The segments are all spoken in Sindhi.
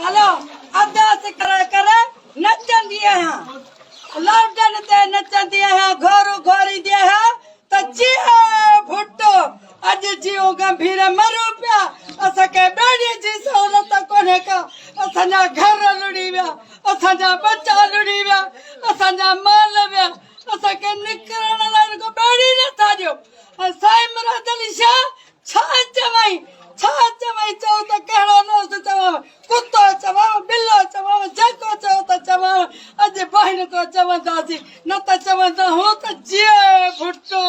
هلو ارداس ڪري ڪري نچندي آهيان، لاڏن تي نچندي آهيان، گهورون گهوريندي آهيان ته جيئي ڀٽو، اڄ جيئون گنڀير مرون پيا، اسان کي ٻيڙي جي سهولت ڪونهي ڪا، اسان جا گهر لڙهي ويا، اسان جا ٻچا لڙهي ويا، اسان جا مال ويا، اسان کي نڪرڻ لاء رڳو ٻيڙي نٿا ڏيو. ۽ سائين مراد علي شاهه ڇا چوائين، ڇا چوائين، چئو ته ڪهڙو لفظ چوانء، ڪتو چوانء، ٻلو چوانء، جيڪو چئو ته چوانء، اڄ باهين ڪو چونداسين، نه ته چوندا هون ته جيئي ڀٽو،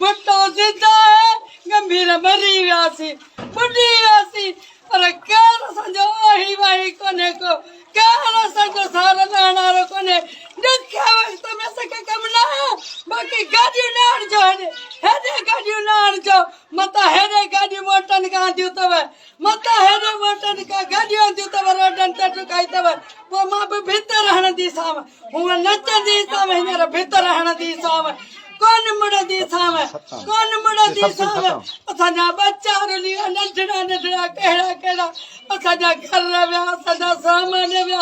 ڀٽو زنده آهي، گنڀير مري وياسين، ٻڏي وياسين، پر ڪير اسان جو آهي واهي ڪونهي ڪو، ڪير اسان جو سار لهڻ وارو ڪونهي، ڏکيا وقت ۾ اسان کي ڪم نه آيو، باقي گاڏيون نه آڻجو هيڏي، هيڏي گاڏيون نه آڻجو، متان هيڏي گاڏيون موٽن کان آنديون اٿو، متان هيڏي موٽن کان گاڏيون آنديون اٿو، روڊن تي ٽڪائي اٿو، پوء مان به ڀتر هڻنديسانو، هونء نچنديسانو، هينئر ڀتر هڻنديسانو، ڪونه مڙنديسانو، ڪونه مڙنديسانو، اسان جا ٻچا رلي ويا، ننڍڙا ننڍڙا ڪهڙا ڪهڙا، اسان جا گهر ويا، اسان جا سامان ويا،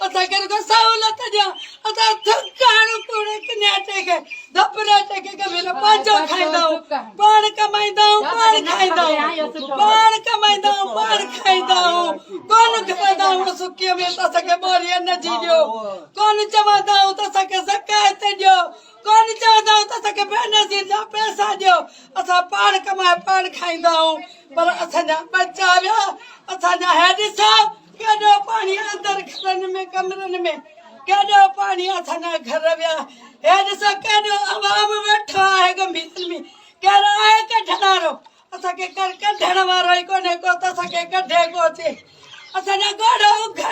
اسان کي رڳو سهولت ڏيو، اسان ٿڪ هڻون ڪوڙي ڪنياٽي کي، ڌپريٽي کي ڪبير پنهنجو کائيندا آهيون، پاڻ ڪمائيندا آهيون، پاڻ کائيندا آهيون، پاڻ ڪمائيندا آهيون، پاڻ کائيندا آهيون، ڪونه کائيندا آهيون سڪيء ۾ ته اسان کي ٻوري ان جي ڏيو، ڪونه چوندا آهيون ته اسان کي زڪوات ڏيو، ڪونه چوندا آهيون ته اسان کي بينظير جا پئسا ڏيو، اسان پاڻ ڪمائي پاڻ کائيندا آهيون. پر اسان جا ٻچا ويا، اسان جا هي ڏسو ڪيڏو پاڻي اندر گهرن ۾ ڪمرن ۾ ڪيڏو پاڻي اسان جا گهر ويا، هي ڏسو ڪيڏو عوام ويٺو آهي گنڀيرن ۾، ڪير آهي ڪڍڻ وارو؟ اسان کي ڪر ڪڍڻ وارو ئي ڪونهي ڪو ته اسان کي ڪڍي ڪو اچي، اسان جا ڳوڙها اگهڙ.